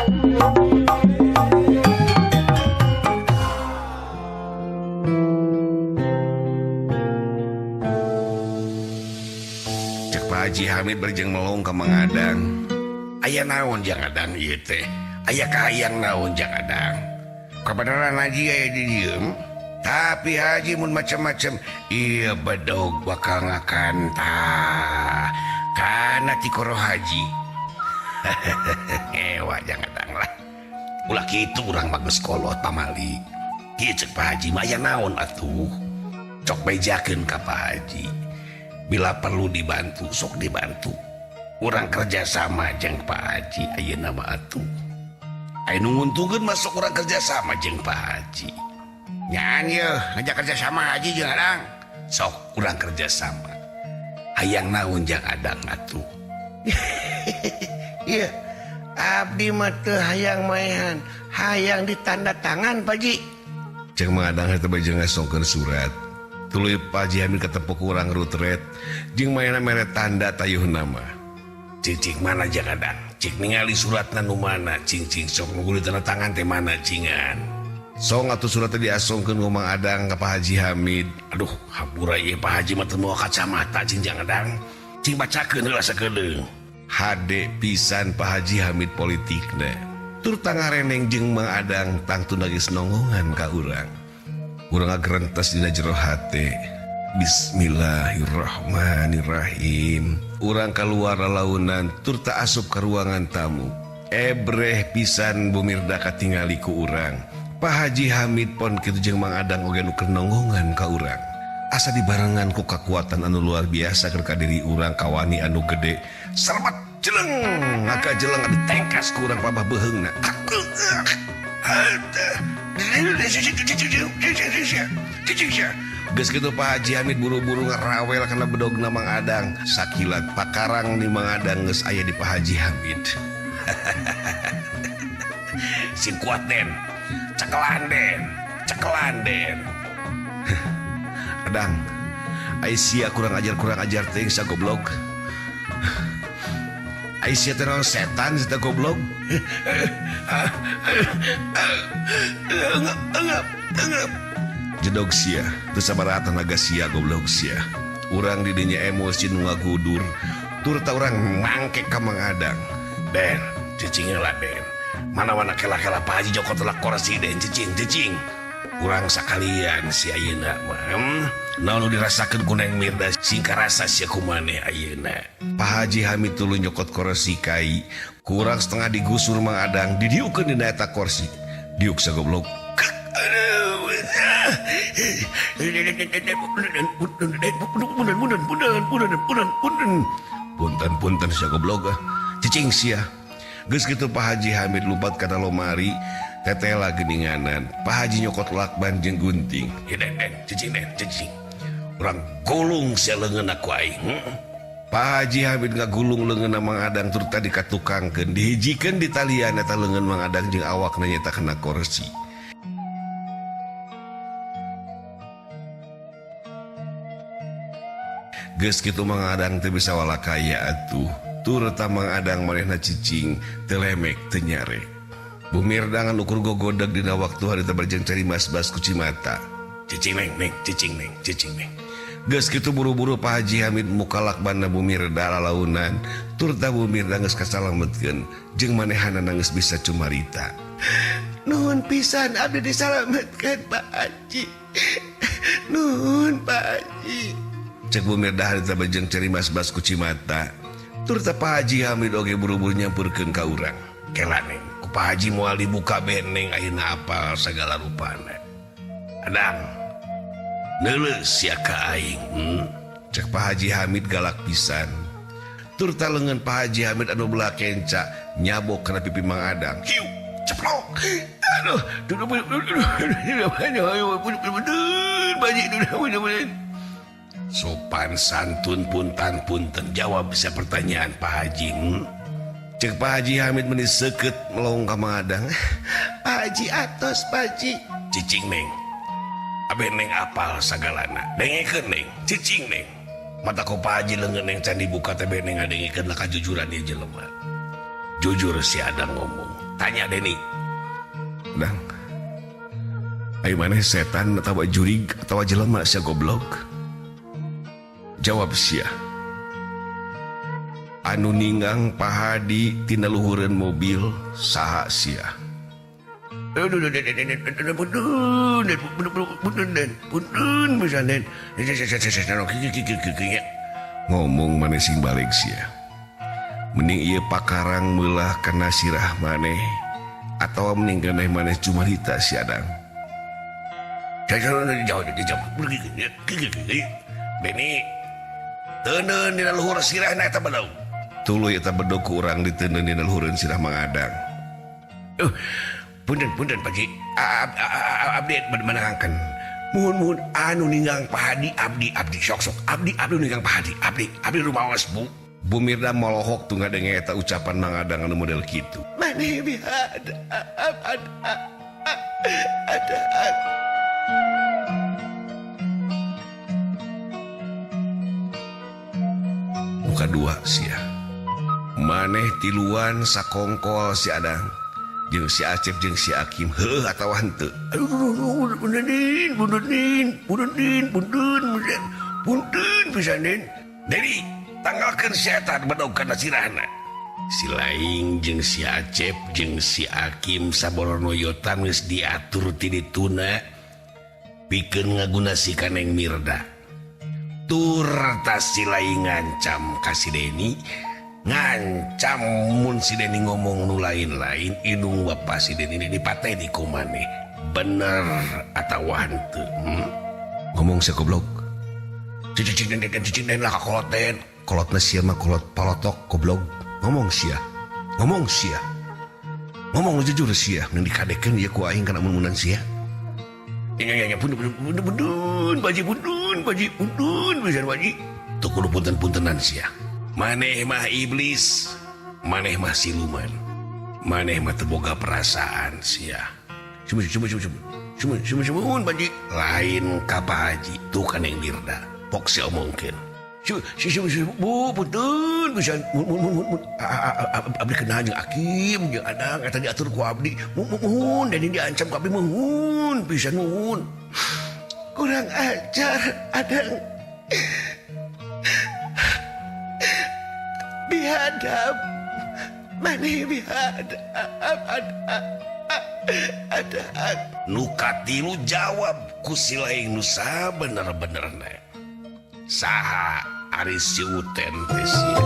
Cek Pak Haji Hamid berjeng melong ka Mang Adang. Aya naon jang Adang ieu teh? Aya kahayang naon jang Adang? Kabeneran Haji aya di dieu. Tapi Haji mun macam-macam ieu bedog bakal ngakantah. Kana tikoro Haji. Ewa jang Adang lah. Ulah kitu urang mah geus kolot pamali. Kieu cek Pak Haji mah aya naon atuh? Cok bejakeun ka Pak Haji. Bila perlu dibantu sok dibantu. Urang kerjasama jeung Pak Haji ayeuna mah atuh. Aya nu nguntungkeun masuk urang kerjasama jeung Pak Haji. Nyaan yeuh ngajak kerjasama Haji jeung Adang. Sok urang kerjasama. Hayang naon jang Adang atuh. Ieu abdi mah teu hayang maehan, hayang ditanda tangan Pak Haji. Cek Mang Adang teh baju ngasongkeun surat. Tuluy Pak Haji Hamid ketepuk urang rutret jeung mainna mere tanda tayuhna mah. Cicing mana jang Adang? Cik ningali suratna nu mana? Cing-cing sok nu kudu tanda tangan teh mana cingan? Song atuh surat teh diasongkeun ku Mang Adang ka Pak Haji Hamid. Aduh, hampura ieu Pak Haji mah teu mawa kacamata cing jang Adang. Cing bacakeun heula sakedeung. Hade pisan Pak Haji Hamid politikna. Tur tangareneng jeung Mang Adang tangtuna geus nonggongan ka urang. Urang ngagerentes dina jero hate. Bismillahirrahmanirrahim. Urang kaluar lalaunan tur ta asup ka ruangan tamu. Ebreh pisan Bu Mirda katingali ku urang. Pak Haji Hamid pon kitu jeung Mang Adang oge nu keur nonggongan ka urang. Asa dibarengan ku kakuatan anu luar biasa keur ka diri urang kawani anu gede. Sermet jeleng ngagajeleng ditengkas ku urang pabah beuheungna. Geus kitu Pak Haji Hamid buru-buru ngarawel kana bedogna Mang Adang. Sakilat pakarang di Mang Adang geus aya di Pak Haji Hamid. Sing kuat Den, cekelan Den, cekelan Den. Adang, ai sia kurang ajar teuing sia goblok. Ai sia teh naon setan sia teh goblok. Jedog sia, teu sabaraha tenaga sia goblok sia. Urang di dinya emosi nu ngagudur, tur ta urang mangkek ka Mang Adang. Den, cicing heula Den. Mana-mana kela-kela Pak Haji Joko telak korsi Den, cicing, cicing. Urang sakalian si ayeuna mah. Naon nu dirasakeun ku Neng Mirda sing karasa sia kumaneh ayeuna. Pak Haji Hamid tuluy nyokot korsi kai, kurang setengah digusur Mang Adang didiukeun dina eta korsi. Diuk sagoblok. Punten punten sia goblok ah. Cicing sia. Geus kitu Pak Haji Hamid lumpat kana lomari, tetela geuninganan. Pak Haji nyokot lakban jeung gunting. Ieu Den, Den, cicing Den, cicing. Urang gulung sia leungeunna ku aing. Pak Haji Hamid ngagulung leungeunna Mang Adang tur tadi katukangkeun, dihijikeun di talian eta leungeun Mang Adang jeung awakna nyeta kana korsi. Geus kitu Mang Adang teu bisa walakaya atuh. Tur ta Mang Adang manehna cicing, teu lemek teu nyarek. Bu Mirda ngan ukur gogodeg dina waktu harita berjeng cari mas-bas kucimata. Cicing neng, neng, cicing neng, cicing neng. Geus kitu buru-buru Pak Haji Hamid muka lakbanna Bu Mirda lalaunan. Tur ta Bu Mirda geus kasalametkeun jeung manehanana geus bisa cumarita. Nuhun pisan abdi disalametkeun Pak Haji. Nuhun Pak Haji. Cek Bu Mirda harita berjeng cari mas-bas kucimata. Tur ta Pak Haji Hamid oge buru-buru nyampurkeun ka urang. Kela neng, ku Pak Haji moal dibuka beneng ayeuna apal sagala rupana. Adang, neuleus sia ka aing. Cek Pak Haji Hamid galak pisan. Tur ta leungeun Pak Haji Hamid anu belah kenca nyabok kana pipi Mang Adang. Hiu, ceplok. Aduh, sopan santun puntan punten jawab bisa pertanyaan Pak Haji. Cek Pak Haji Hamid meni seukeut melong ka Mang Adang. Pak Haji atos Pak Haji. Cicing neng. Abe neng apal sagalana. Dengekeun neng, cicing neng. Mata ku Pak Haji leungeun neng can dibuka teh neng ngadengekeun lah kajujuran ieu jelema. Jujur si Adang ngomong. Tanya Deni. Dang. Ayo maneh setan atawa jurig atawa jelema sia goblok? Jawab sia. Anu ninggang Pak Hadi tina luhureun mobil saha sia? Ngomong maneh sing balik sia. Mending ieu pakarang meulah kana sirah maneh atawa mending keneh maneh cumarita si Adang. Deni teuneun dina luhur sirahna eta bedog. Tuluy eta bedog ku urang diteuneun dina luhureun sirah Mang Adang. Punten punten Pak Ji. Abdi menangkan. Muhun-muhun anu ninggang Pak Hadi abdi abdi sok-sok abdi abdi ninggang Pak Hadi abdi abdi rumaos Bu. Bu Mirda molohok tuh ngadenge eta ucapan Mang Adang anu model kitu. Maneh biadab ada Muka dua sia. Maneh tiluan sakongkol si Adang jeung si Acep jeung si Akim heuh atawa henteu. Aduh punten punten punten punten punten pisan Den. Dedi tanggalkeun si eta bedog kana sirahna. Si Laing jeung si Acep jeung si Akim saboronoyotan geus diatur ti dituna pikeun ngaguna si Kaneng Mirda. Tur tas si Laing ngancam ka si Deni, ngancam mun si Deni ngomong nu lain-lain indung bapa si Deni dipateni ku maneh. Bener atawa henteu? Ngomong sia goblok. Cicing den cicing den lah ka kolot den. Kolotna sia mah kolot palotok goblok. Ngomong sia. Ngomong sia. Ngomong nu jujur sia, mending dikadekeun ieu ku aing kana mun-munan sia. Nya pun pun pun baji pun baji pun pisan baji. Tuh kudu punten-puntenan sia. Maneh mah iblis, maneh mah siluman. Maneh mah teu boga perasaan sia. Sumur sumur sumur sumur sumur sumur baji. Lain ka Pak Haji tuh kan yang Mirda. Pok sia omongkeun. Bu punten pisan mun mun mun abdi kenal jeung Akim jeung Adang eta diatur ku abdi. Muhun dan diancam ku abdi muhun pisan muhun. Kurang ajar Adang. Biadab maneh biadab ada nu katilu jawab ku si Laing nu sabener-benerna. Saha ari si Uten teh sia.